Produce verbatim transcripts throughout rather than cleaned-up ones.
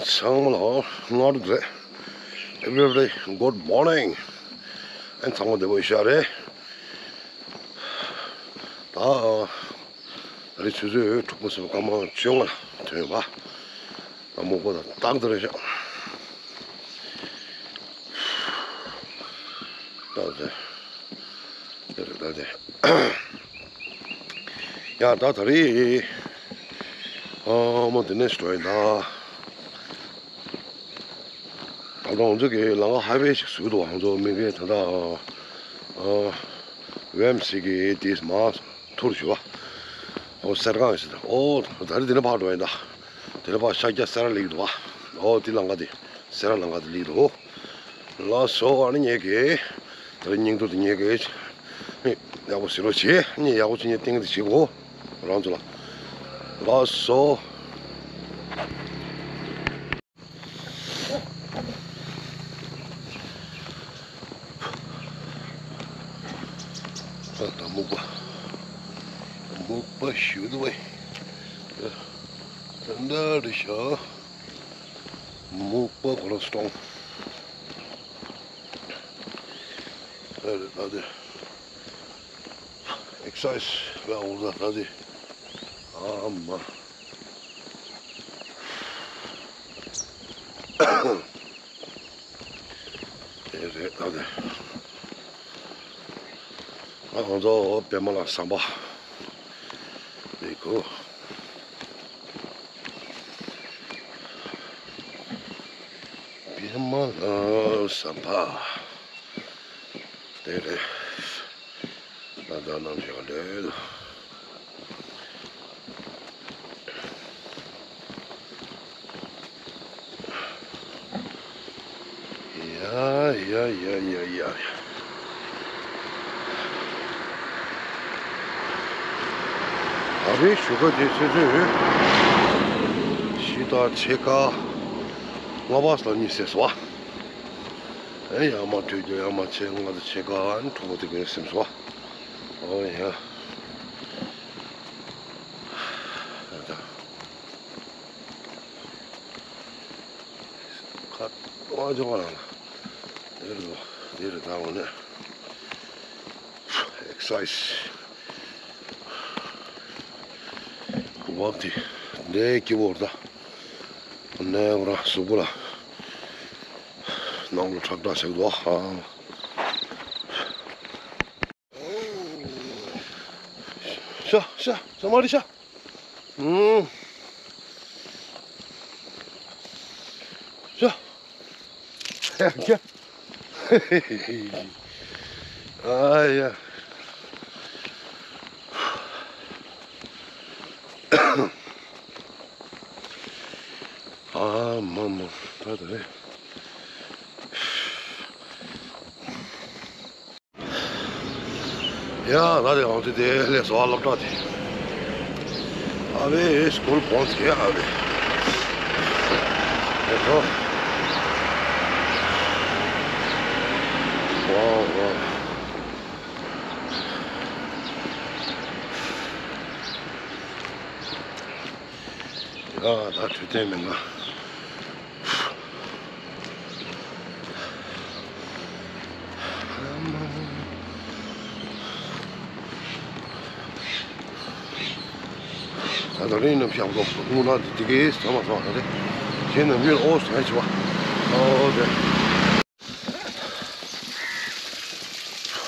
ཚང་མ་ལ་སྔ་དྲོ་བདེ་ལེགས། Everybody, good morning. ཨན་ཚང་མ་བདེ་པོ་ཡོད་ཤག་རེད། ད་ད་རེས་ཆུ་ཚོད་དྲུག་པ་ཟེར་བ་སྐར་མ་བཅོ་ལྔ་ལ་ཐོན་ཡོད་པ། ད་མོག་པ་དང་ཏག་ཏག་རེད་ཤག་ད་དེ་དེ་རེད་ད་དེ། ཡ་ད་ད་རེས་ཨ་མ་དེ་ནས་ཞུ་ཡིན་ད། ད་ལྟ་ང་ཚོ་གི་ལམ་ཁ་ཧའི་ཝེ་ཞིག་བཟོས་འདུག་ང་ཚོ་མི་གི་ད་ལྟ་ཝེམ་སི་གི་དེ་མ་ཐུར་ཞུ་བ། ཨོ་གསེར་ཁང་ཞིག་ད། ཨོ་ད་རེས་དེ་ནས་ཕར་འགྲོ་ཡིན་ད། དེ་ནས་ཕར་ཤར་རྒྱག་སེ་ར་ལེགས་འདུག་བ། ཨོ་དེ་ལམ་ཁ་དེ་སེ་ར་ལམ་ཁ་དེ་ལེགས་འདུག་ལགས་སོ། ཨ་ནི་ངེད་ཀྱིས་དེ་རིང་སྙིང་སྡུག་དེ་ངེད་ཀྱིས་ཡག་པོ་ཟེར་རོགས་བྱེད། ངས་ཡག་པོ་བྱེད། ངས་ཏིང་དེ་བྱེད་གོ་རང་ཚོ་ལ། ལགས་སོ། ད་ལྟ་མོག་པ། མོག་པ་ཞུ་དུ་བས། ད་འདྲ་རེད་ཤག་མོག་པ་ཁོ་རང་སྟོང་། ཨེ་རེད་ད་དེ། ཨེག་སར་སའི་སི་ལ་འོང་ས་ད་དེ། ཨ་མ། དེ་རེད་ད་དེ། ང་ཁོང་ཚོ་པད་མ་ལ་ཟམ་པ་མི་གོ། པད་མ་ལ་ཟམ་པ། དེ་རེད། ད་ལྟ་གནམ་གཤིས་ལས། ཡ་ཡ་ཡ་ཡ་ཡ། ད་རེས་ཞོགས་ཀ་དེ་ཆུ་ཚོད་བཞི་དང་ཕྱེད་ཀ་ལྔ་པ་ལ་གཉིད་སད་སོང་བ། ཨེ་ཡར་མར་དུས་རྒྱུན་ཡར་མར་ཆེད་ལྔ་དང་ཕྱེད་ཀ་ཨ་ནི་གྲོགས་པོ་དེ་གས་སེམས་སོ། ཨོ་ཡ། ད་ད། ཁ་ཏོ་ཅོག་ལ་ལ། དེ་རུ་དེ་རུ་ད་འོ་ནས་ཨེག་སར་སའི་སི། ཝོག་དེ་འདྲའི་སྐྱིད་པོ་རེད་ད། ནས་འོ་ར་གཟུགས་པོ་ལ་ནང་ལ་ཁྲག་ཁྲག་ཞིག་འདུག་ཨ། ཤ་ཤ་ཤ་མ་རེད་ཤ། ཨུམ། ཤ། ཨ་ཡ། ཨ་མ་མ་ད་ད་རེད། ཡ་ད་དེ་ང་ཚོ་དེ་ལས་བཟོ་བ་སློབ་གྲྭ་དེ། ཨ་བེ་སྐུལ་བོངས་ཀྱི་ཨ་བེ། དེ་ཚོ། ཝའོ་ཝའོ། ཡ་ད་དུས་ཚོད་མེད་ན། ད་ད་རིང་ནམ་ཞག་འགྲོ་དངུལ་ནག་འདི་དེ་གའི་ས་མ་ཚང་ད་རེད། ཁྱེད་ནམ་ཡོད་ཨོ་ཟེར་བྱས་པ། ཨོ་ཟེར།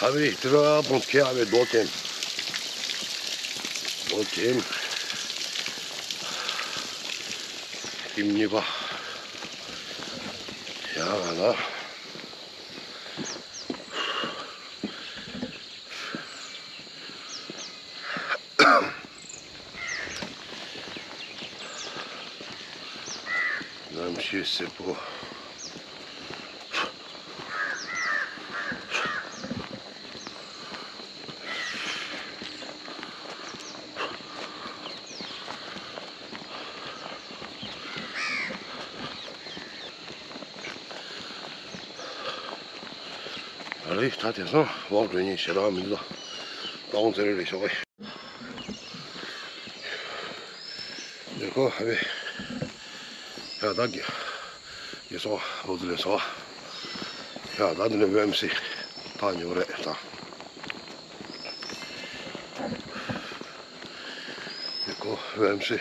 ཨ་བེ་དེ་ར་བོངས་ཀྱི་ཨ་བེ་རྡོ་ཅན། རྡོ་ཅན། ཁྱིམ་གཉིས་པ། ཡ་ང་ལ། གནམ་གཤིས་བསིལ་པོ། ཨ་རེ་ད་དེང་སང་ཝོག་འགྲོ་མཁན་ཞེ་དྲག་མི་འདུག་ད་ཏོང་ཙེ་རེ་རེ་ཞོག་གི། དེ་ཁོ་ཧ་བེ། ཡ་ད་གི། ཡེ་སོང་ལོ་ཙི་ལེ་སོང་། ཡ་ད་འདི་ནས་ཝེམ་སི་ཐག་ཉེ་བོ་རེད་ད། ཡེ་ཀོ་ཝེམ་སི།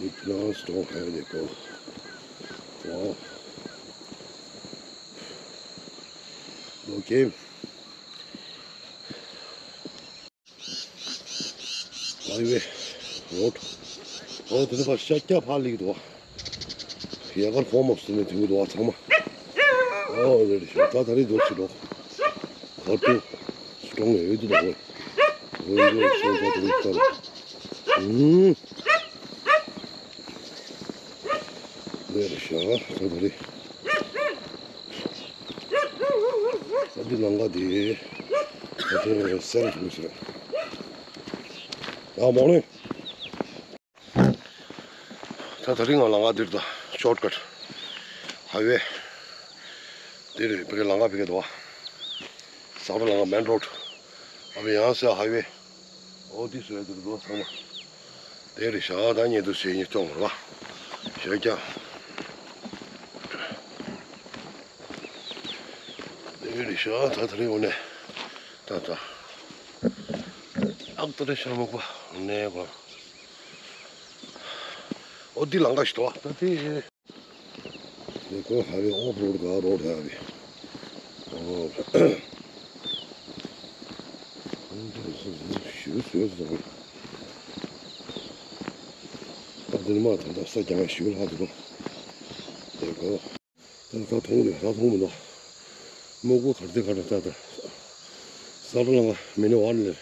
It belongs to her, they go. Wow. Okay. Highway road. ཨོ་དེ་ནས་ཕར་ཤར་རྒྱག་ཕར་སླེབས་འདུག་ཡ་གར་ཧོ་མོ་སི་ནས་དེ་འདུག་ཚང་མ། ཨོ་རེད་རེད་ཤོག་ད་ད་རེས་འདུག་ཕྱི་ལོག་གར་དུ་སི་ཀྲོང་ཡོད་འདུག་ད་ཧོ། ཧོ་ཡོད་ཤོག་ད་ད་རེས་ད་རེས། ཨུམ། ལེ་རེད་ཤག་ད་ད་རེད། ཨ་འདི་ལམ་ཁ་དེ། ད་དེ་སེར་ཐུག་ཟེར། ཡ་མོ་ནི། ད་ད་རིང་ང་ལམ་ཁ་འདིར་ད་ཤོར་ཀཊ། ཧའི་ཝེ། འདི་རེད་བི་གའི་ལམ་ཁ་བི་གའི་འདུག་བ། ཟ་རོ་ལམ་ཁ་མེན་རོཌ། ཨ་བི་ཡང་སེ་ཧའི་ཝེ། ཨོ་དེ་སུ་ཡ་དེ་རུ་འགྲོ་ཚང་མ། དེ་རེད་ཤག་ད་ཉེ་དུ་ཟེར་ཉེ་སྟོང་ར། ཞོད་ཀྱང་། དེ་རེད་ཤག་ད་ད་རེད་འོ་ནས། ད་ད། ཨག་ད་རེད་ཤག་མོག་པ་འོ་ནས་གོ། ཨོ་དེ་ལམ་ཁ་ཞིག་འདུག་བ་ད་དེ། देखो highway of road का रोड है अभी। और ཞུ་སོས་སོ། ད་དེ་ནི་མ་ད་ད་ས་རྒྱང་ཞུ་ལྷག་འདུག་གོ། देखो ད་ད་མཐོང་མི་ད་མཐོང་མི་འདུག་མོག་པོ་གར་དེ་གར་ད་ད་ས་ར་ལམ་ཁ་མི་ནི་ཝར་ལེ་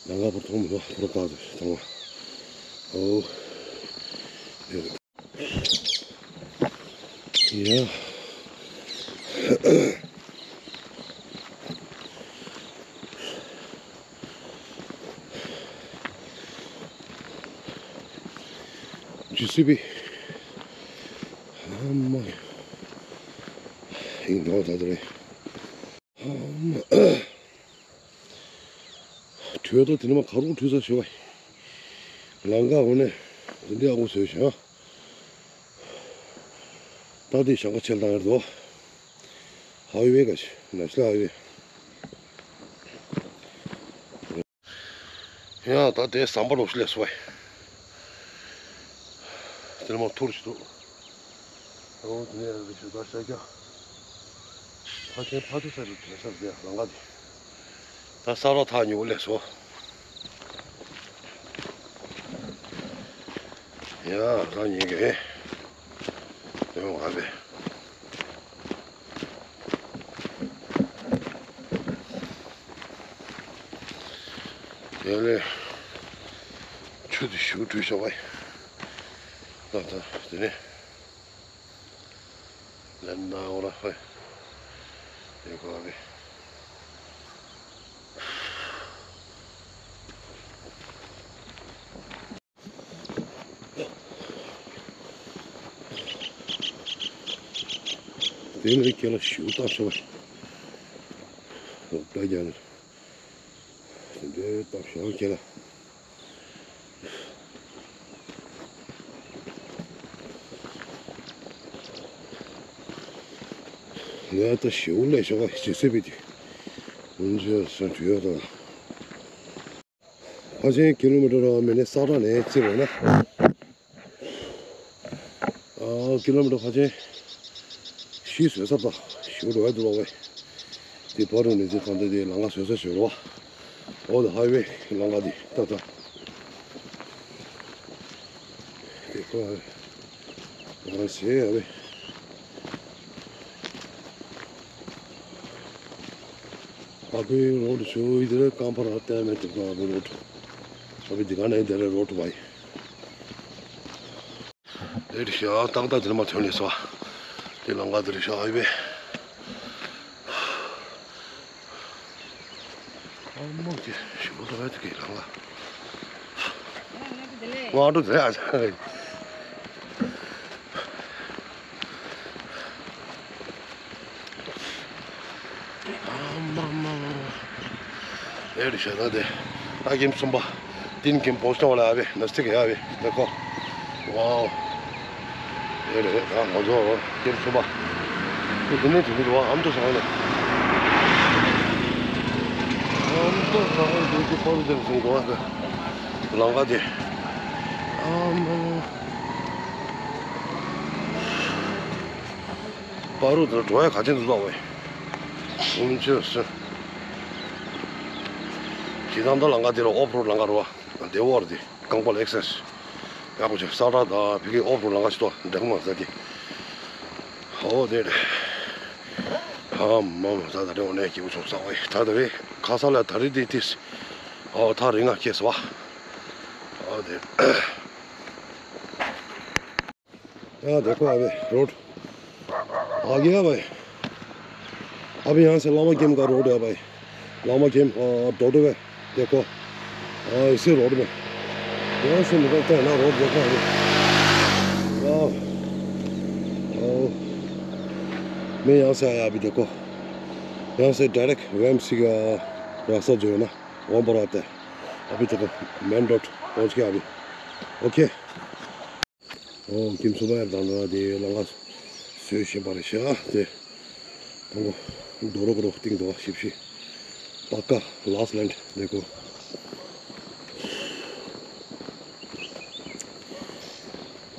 ལམ་ཁ་བར་མཐོང་མི་འདུག་བར་ཀ་དུ་ཐང་བ། ཨོ། Yeah. G C B. ཨ་མ། ཡིན་འགྲོ་ད་དེ་རེད། ཨ་མ། བྲོས་ད་དེ་ནས་མ་ག་རུ་བྲོས་ས་ཞོ་བ། ལམ་ཁ་འོ་ནས་དེ་འདྲའི་ཨ་ཁུ་བཟོས་ཤག་ད་དེ་ཞང་ཁ་ཆེ་ལ་བཏང་ཡར་དོ། ཧའི་ཝེ་ག་ཞིག་ནེ་ཤ་ནལ་ཧའི་ཝེ། ཡང་ད་དེ་ཟམ་པ་ལོག་ཤི་ལས་སོ་བ། དེ་ནས་མ་ཐུར་ཞིག་འདུག་ཨོ་དེ་ནས་རེ་ཞིག་ད་ཤ་རྒྱག་ཕ་ཆེན་ཕ་ཆུ་ས་རུ་དྲན་ས་རེད་ལམ་ཁ་དེ། ད་ས་ར་ཐག་ཉེ་བོ་སླེབས་སོང་། ཡ་ད་ཉིན་གི་ཡོང་བ་རེད། ཡ་ལེ། ཆུ་དེ་ཞུ་བྲུས་ཤོག་བ། ད་ད་དེ་ནས། ལན་ན་འོ་ར་ཧོꯏ། དེ་གོ་བ་བི། དེ་ནས་ཁྱེད་ལ་ཞུ་བཏང་ཤོག་བ། ད་རྒྱ་ནས། དེ་འདྲའི་སྟབས་ཤོག་ཁྱེད་ལ། ངས་ད་ཞེའུ་ལས་ཤོག་ཅེས་སེ་བི་དེ། འོན་ཆོས་སུ་འདྲུད་ཡོད་དོ། ཕ་ཆེན་ཀི་ལོ་མི་ཊར་མི་ནི་ས་ཁྲ་ནས་བརྩིས་པ་ན། ཨ་ཀི་ལོ་མི་ཊར་ཕ་ཆེན་བཞི་བཟོས་ས་ད་ཞུ་རུ་བས་འདུག་བས། དེ་བར་དུ་ནི་དེ་གང་དེ་དེ་ལམ་ཁ་བཟོས་ས་ཞུ་རུ་བ། འོ་དེ་ཧའི་ཝེ་ལམ་ཁ་དེ་ཏག་ཏག་དེ་ཁོ་ང་ཟེར་ཡ་བས། ཨ་ཁུའི་རོ་ཌི་ཆུ་ཡི་དེ་རེད། ཀམ་ཕ་ར་བསྟན་མེད་དེ་ཀམ་ཕ་རོ་ཌི། ཨ་ཁུའི་དེ་ག་ནས་དེ་རེད་རོ་ཌི་བའི། དེ་རེད་ཤག་ཏག་ཏག་དེ་ལ་མ་ཐོན་ནས་སོ། དེ་ལ་ང་དེ་རེད་ཤག་ཨ་བེ། ཨ་མོ་དེ་ཞུ་ལོ་ད་དེ་གི་ལ་ང་། ང་འགྲོ་དེ་ཨ་ཅག་རེད། ཨ་མ་མ་མ་མ། ཨེ་རེད་ཤག་ད་དེ། ད་ཀེམ་གསུམ་པ། ཏིན་ཀེམ་བོ་སི་ཊོན་ལ་ཡ་བའི་ནས་ཏིག་ཡ་བའི་དེ་ཁོ། ཝའོ། ཨེ་རེད་ད་ང་ཚོ་ཀེམ་གསུམ་པ། དེ་དེ་ནས་དེ་ནས་འགྲོ་བ་ཨམ་ཏོ་ས་ཁ་ནས། ཨམ་ཏོ་ས་ཁ་དེ་དེ་པར་དེ་ཟིན་འགྲོ་བ་དེ། ལང་ཀ་དེ། ཨམ། པར་དེ་འགྲོ་ཡ་ག་ཅན་དུ་ལོག་བས། ཨུམ་ཅོ་སི། ཁྱེད་རང་ད་ལང་ཀ་དེ་ལ་ཨོཕ་རོཌ་ལང་ཀ་རེད་བ། དེ་བོར་དེ་རྐང་པ་ལ་ཨེག་སར་སའིཛ་ཡག་པོ་བྱས། ས་ཁྲ་དང་ཕ་གི་ཨོཕ་རོཌ་ལང་ཀ་ཞིག་ཏོ་འདྲ་མ་ཟ་གི། ཨོ་དེ་རེད། ཨ་མ་མ་ད་ད་རེད། འོ་ནས་སྐྱིད་པོ་བྱུང་ས་བ་ཡི་ད་ད་རེད། ཁ་ས་ལ་ད་རེད་དེ་དེ། ཨོ་ད་རེད་ང་སྐྱེས་སོ་བ། ཨོ་དེ། ཡ་དེ་ཁོ་ཨ་བའི་རོཌ། ཨ་གི་ཡ་བའི། अभी यहाँ से लामा गेम का रोड है भाई। लामा गेम और डोडो है। देखो। हाँ, इसी रोड में। यहाँ से निकलते हैं ना, रोड देखो अभी। वाह। ओ, मैं यहाँ से आया अभी, देखो। यहाँ से डायरेक्ट वी एम सी का रास्ता जो है ना, वहाँ पर आता है। अभी देखो, मेन रोड पहुँच गया अभी। ओके। ཨོ། ཀེམ་གསུམ་པ་ཡར་དང་འདྲ་དེ་ལང་ཀ་བཟོས་བཞིན་པ་རེད་ཤག་དེ། དང་པོ་རྡོ་རོག་རོག་སྟེང་དུ་ཞིབ་ཞིབ། པ་ཀ་ལཱསི་ཊི་ལེན་ཌི་དེ་ཁོ།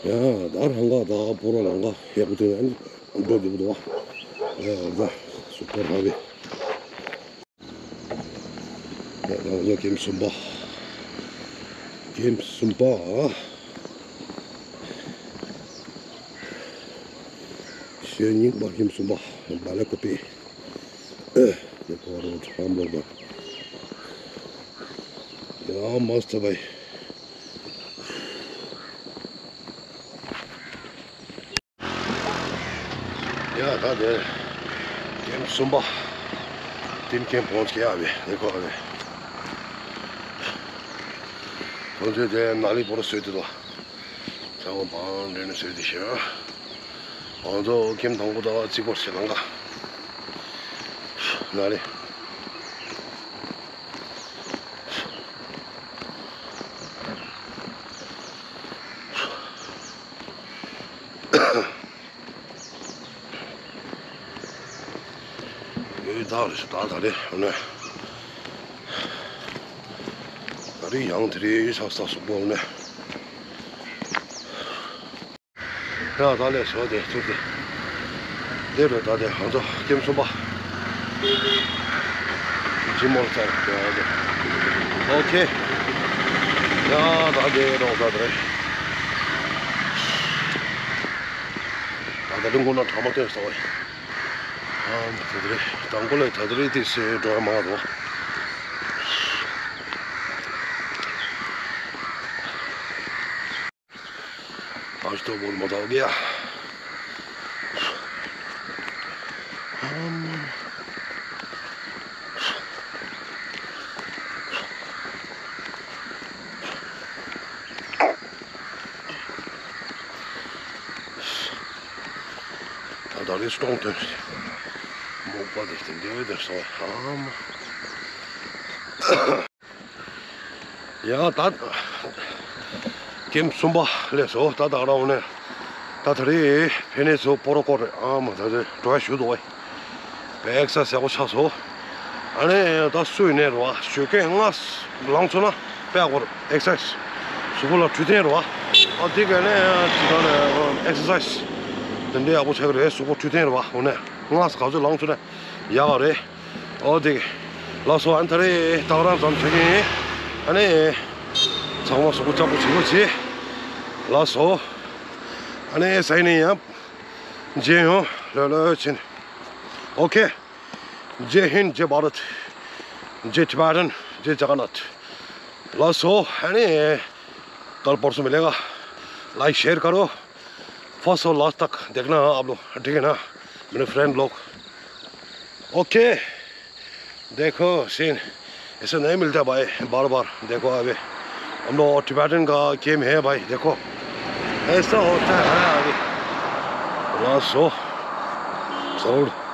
ཡ་ད་རང་ག་ད་པོ་ར་ལང་ཀ་ཡག་པོ་དེ་ཨ་ནི་འགྲོ་བདེ་པོ་འདུག་བ། ཡ་ད་སུ་པར་ཧ་བེ། ང་ཚོ་ཀེམ་གསུམ་པ། ཀེམ་གསུམ་པ། གཞས་རྙིང་པ་ཀེམ་གསུམ་པ། བ་ལེ་ཀོ་པི། ཨེ། དེ་ཁོ་རང་ཁྲམ་ལོག་དང་། ཡང་མ་སྟ་བའི། ཡ་ད་དེ་ཀེམ་གསུམ་པ། ཏིན་ཀེམ་བོ་སི་ཊོན་ཡ་བའི་དེ་ཁོ་བའི། ཁོང་ཚོས་དེ་ནཱ་ལི་པོ་ར་བཟོས་ཏེ་དོ། ཚ་བོ་བང་འདྲེན་ནས་བཟོས་ཏེ་ཤི། ང་ཚོ་ཀེམ་དང་པོ་དང་གཅིག་པར་བྱེད་ལང་ཀ། ནཱ་ལི། ཡོད་ད་རེད་ད་ད་རེད་འོ་ནས། ད་རེད་ཡང་དེ་རེད་ཡོད་ཆགས་ས་སུ་པོ་འོ་ནས། ཡ་ད་ལས་བཟོ་དེ་ཐུག་དེ། འདི་རུ་ད་དེ་ང་ཚོ་ཀེམ་གསུམ་པ། ཇི་མོ་ལ་ཚར་དེ་ཡ་དེ། ཨོ་ཁེ། ཡ་ད་དེ་རོགས་ད་དེ་རེད། ད་ད་ལུང་ཁུག་ན་གྲ་མ་སྟོན་སོང་བས། ཨ་ད་དེ་རེད། དང་པོ་ལས་ད་དེ་རེད་དེ་སེ་འགྲོ་ཡ་མ་འགྲོ། आज तो बहुत मजा हो गया। ད་ད་རེས་སྟོང་དོན་མོག་པ་དེ་དེ་འདྲ་བའི་དེར་སོང་ཨ་མ། ཡ་ད། ཀེམ་གསུམ་པ་ལས་སོ་ད་ད་རང་ནས། ད་ད་རེས་ཕེ་ནས་སོ་པོ་རོ་ཀོ་རེ་ཨ་མ་ད་རེས་འགྲོ་ཡ་ཞུ་དོ་བས། ཨེག་སར་སའིཛ་ཡག་པོ་ཆགས་སོ། ཨ་ནི་ད་སུ་ཡིན་ནས་རེད་བ་ཞོད་སྐད་ལྔ་ལངས་ཚོ་ན་དཔེ་ཡག་པོ་རེད་ཨེག་སར་སའིཛ། གཟུགས་པོ་ལ་འཕྲོད་བསྟེན་རེད་བ། ཨ་དེ་ག་ནས་ཅི་ད་ནས་ཨེག་སར་སའིཛ། དེ་འདྲའི་ཡག་པོ་ཆགས་ཀྱི་རེད་གཟུགས་པོ་འཕྲོད་བསྟེན་རེད་བ་འོ་ནས་ལྔ་ག་ཚོད་ལངས་ཚོ་ན་ཡག་ག་རེད། ཨོ་དེ། ལགས་སོ་ཨ་ནི་ད་རེས་ད་ག་རང་ཙམ་བྱེད་ཀྱི་ཡིན། ཨ་ནི། ཚང་མ་གཟུགས་པོ་ལྕགས་པོ་བྱེད་རོགས་བྱེད། ལགས་སོ། ཨ་ནི་ས་ཡིན་ནི་ཡང་། མཇལ་ཡོང་ལོས་ལོས་ཕྱིན། ཨོ་ཁེ། जय हिंद, जय भारत, जय टिबेटन, जय जगन्नाथ। ལགས་སོ་ཨ་ནི། कल परसों मिलेगा। लाइक शेयर करो। फर्स्ट और लास्ट तक देखना आप लोग, ठीक है ना, मेरे फ्रेंड लोग। ओके। देखो सीन ऐसे नहीं मिलता भाई, बार बार देखो अभी हम लोग टिबेटन का गेम है भाई, देखो ऐसा होता है अभी। Last so sound.